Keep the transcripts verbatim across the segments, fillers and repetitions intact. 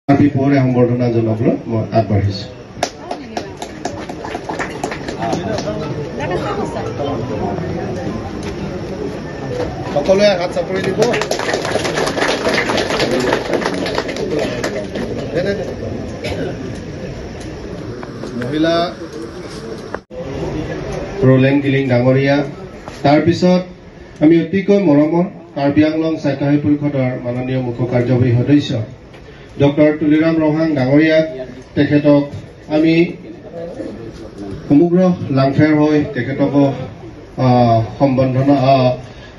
কাৰ্বি পৌৰে সম্বৰ্ধনা জনাবলৈ মই আগবাঢ়িছো। সকলোৱে হাত চাপৰি দিব। দে, দে, দে। মহিলা ৰলেন কিলিং ডাঙৰীয়া, তাৰ পিছত আমি অতিকৈ মৰমৰ কাৰ্বি আংলং স্বায়ত্তশাসিত পৰিষদৰ মাননীয় মুখ্য কাৰ্যবাহী সদস্য ডক্টৰ তুলিৰাম ৰংহাং ডাঙৰীয়াক, তেখেতক আমি সমগ্ৰ লাংফেৰ হৈ তেখেতকো, আহ, সম্বৰ্ধনা, আহ,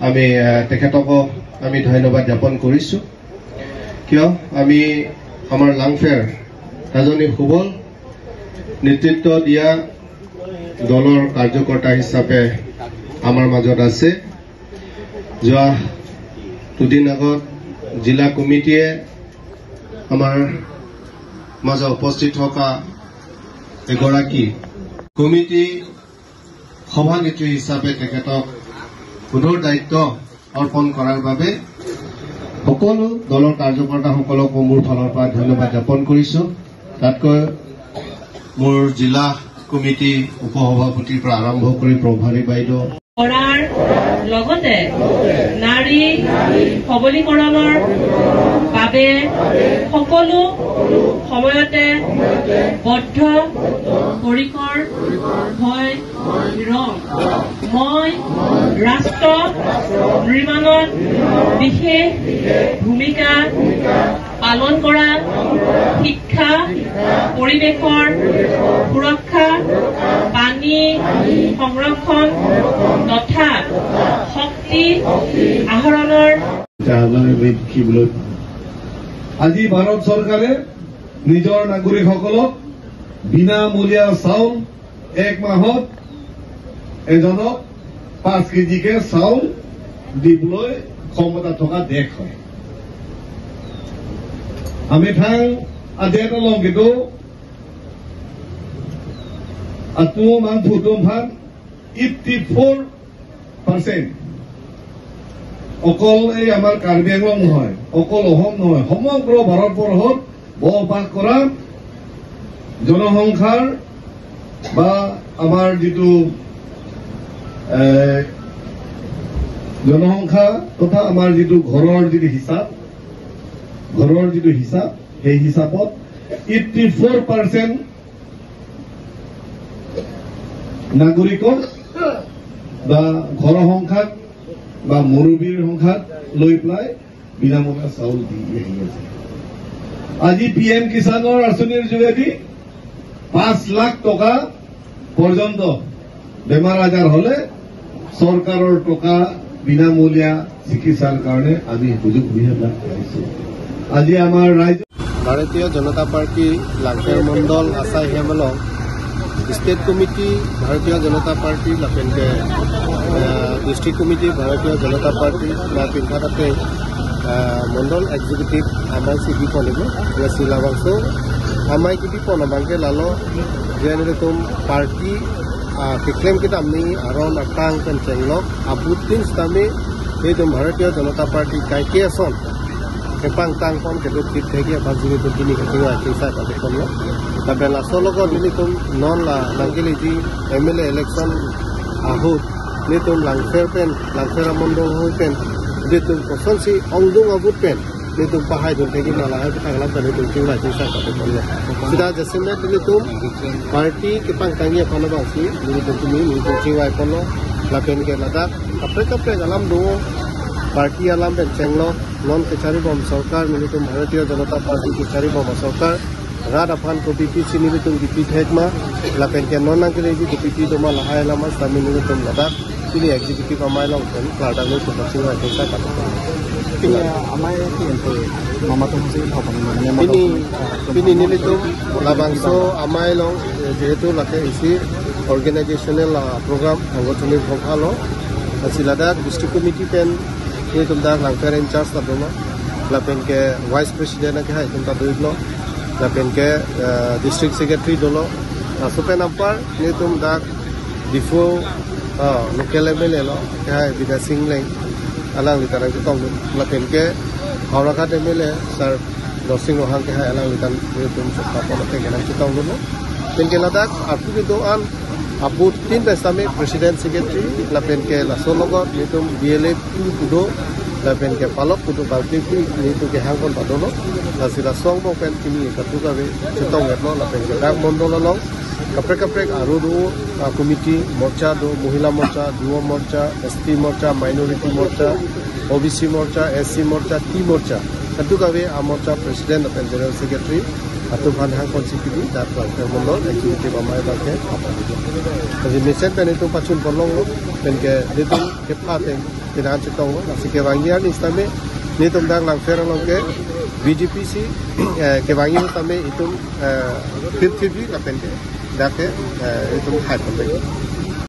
আমি, আহ, তেখেতকো আমি ধন্যবাদ জ্ঞাপন কৰিছো। কিয় আমি আমাৰ লাংফেৰ এজনী সুবল নেতৃত্ব দিয়া দলৰ কাৰ্যকৰ্তা হিচাপে আমাৰ মাজত আছে। যোৱা দুদিন আগত জিলা কমিটিয়ে আমাৰ মাজত উপস্থিত থকা এগৰাকী কমিটি সভানেত্ৰী হিচাপে তেখেতক পুনৰ দায়িত্ব অৰ্পণ কৰাৰ বাবে সকলো দলৰ কাৰ্যকৰ্তাসকলকো মোৰ ফালৰ পৰা ধন্যবাদ জ্ঞাপন কৰিছো। তাতকৈ মোৰ জিলা কমিটি উপসভাপতিৰ পৰা আৰম্ভ কৰি প্ৰভাৰী বাইদেউ কৰাৰ লগতে নাৰী সবলীকৰণৰ বাবে সকলো সময়তে বদ্ধ পৰিকৰ হৈ ৰং। মই ৰাষ্ট্ৰ নিৰ্মাণত বিশেষ ভূমিকা পালন কৰা, শিক্ষা, পৰিৱেশৰ সুৰক্ষা, পানী সংৰক্ষণ তথা শক্তি আহৰণৰ আজি ভাৰত চৰকাৰে নিজৰ নাগৰিকসকলক বিনামূলীয়া চাউল এক মাহত এজনক পাঁচ কেজিকে চাউল দিবলৈ ক্ষমতা থকা দেশ হয়। Amethang adet along kedo atum mangphu atum aphan eighty four percent, অকল এই আমাৰ কাৰ্বি আংলং নহয়, অকল অসম নহয়, সমগ্ৰ ভাৰতবৰ্ষত বসবাস কৰা জনসংখ্যাৰ বা আমাৰ যিটো, এ, জনসংখ্যা তথা আমাৰ যিটো ঘৰৰ যিটো হিচাপ, ঘৰৰ যিটো হিচাপ, সেই হিচাপত এইটি ফ'ৰ পাৰ্চেণ্ট নাগৰিকক বা ঘৰৰ সংখ্যাক বা মুৰব্বীৰ সংখ্যাক লৈ পেলাই বিনামূলীয়া চাউল দি আহি আছে। আজি পি এম কিষাণৰ আঁচনিৰ যোগেদি পাঁচ লাখ টকা পৰ্যন্ত বেমাৰ আজাৰ হলে চৰকাৰৰ টকা বিনামূলীয়া চিকিৎসাৰ কাৰণে আমি সুযোগ সুবিধা লাভ কৰিছো। আজি আমাৰ ৰাইজ ভাৰতীয় জনতা পাৰ্টি লাংফেৰ মণ্ডল আছাই হেমলং state committee Bharatiya Janata party lapen ke, eh, district committee Bharatiya Janata party la pintha kate, eh, মণ্ডল executive amai si bipon ibu ya si labangso amai kebipon abangke lalo je nelitum party, ah, keklem kedam ni aron atang pen chenglok abut tin sitame nelitum Bharatiya Janata Party kaike ason kepangtangpon kedo kit thegi aphan si nelitum pini kachingvai chingsai patikponlo. Lapen laso logot nelitum non la nangkeleji M L A election ahut nelitum Langpher pen, Langpher amondol ahoi pen nelitum kosonsi ongdung abut pen nelitum pahaidun thegi ma lahai aputhak alam pen nelitum chingvai chingsai patikponlo. Sita jasemet nelitum party kepangtangji aphan abangsi nelitum pini nelitum chingvaiponlo. Lapen ke ladak kaprek kaprek alam do, party alam pen chenglok, non kecharibom sorkar, nelitum Bharatiya Janata Party kecharibom asorkar, rat aphan kopi pisi nelitum kipi thek ma, lapen ke non nangkeleji kopi pi do ma lahai alam sitame nelitum ladak pini executive amai along pen klardak nelitum kachingvai kachingvai kata. Pini amai ke ente mama tum si apa namanya? Pini, pini nelitum labangso amai along, eh, jehetu lake isi organizational, ah, program, sangothonir program lo, lasi ladak district committee pen nelitum dak Langpher in charge ta dolo, lapen ke vice president akehai atum ta do-iklo, lapen ke, eh, district secretary dolo, laso pen anpar nelitum dak Diphu, ah, local M L A lo, akehai Bidya Sing Engleng, alangli ta nangchetong dun, lapen ke Howraghat M L A sir Dorsing Ronghang ke hai alanglitum nelitum sokta pon ke nangchetongdunlo. Penke ladak arpu kedo-an abut tin pen sitame president secretary lapenke laso along nelitum B L A two pu do lapenke palok pu do bangke pu nelitum kehang pon padolo. Lasi laso angbong pen pini kadokave chetong-etlo lapenke dak mondol along kaprek kaprek aro do, ah, committee, morcha do, Mohila Morcha, Duo Morcha, S T Morcha, Minority Morcha, O B C Morcha, S C Morcha, T Morcha. Kadokave amorcha president lapen general secretary atum aphan hang ponsi pini dak Langpher mondol executive amei bangke apa itu. Jadi mesen pen itum pachun ponlonglo penke itum kepha ateng pinang chetonglo. Lasi kevangji arni sitame nelitum dak Langpher along ke B J P si, eh, kevangji sitame itum, eh, Prithvi lapenke dak ke, eh, itum hai ponlonglo.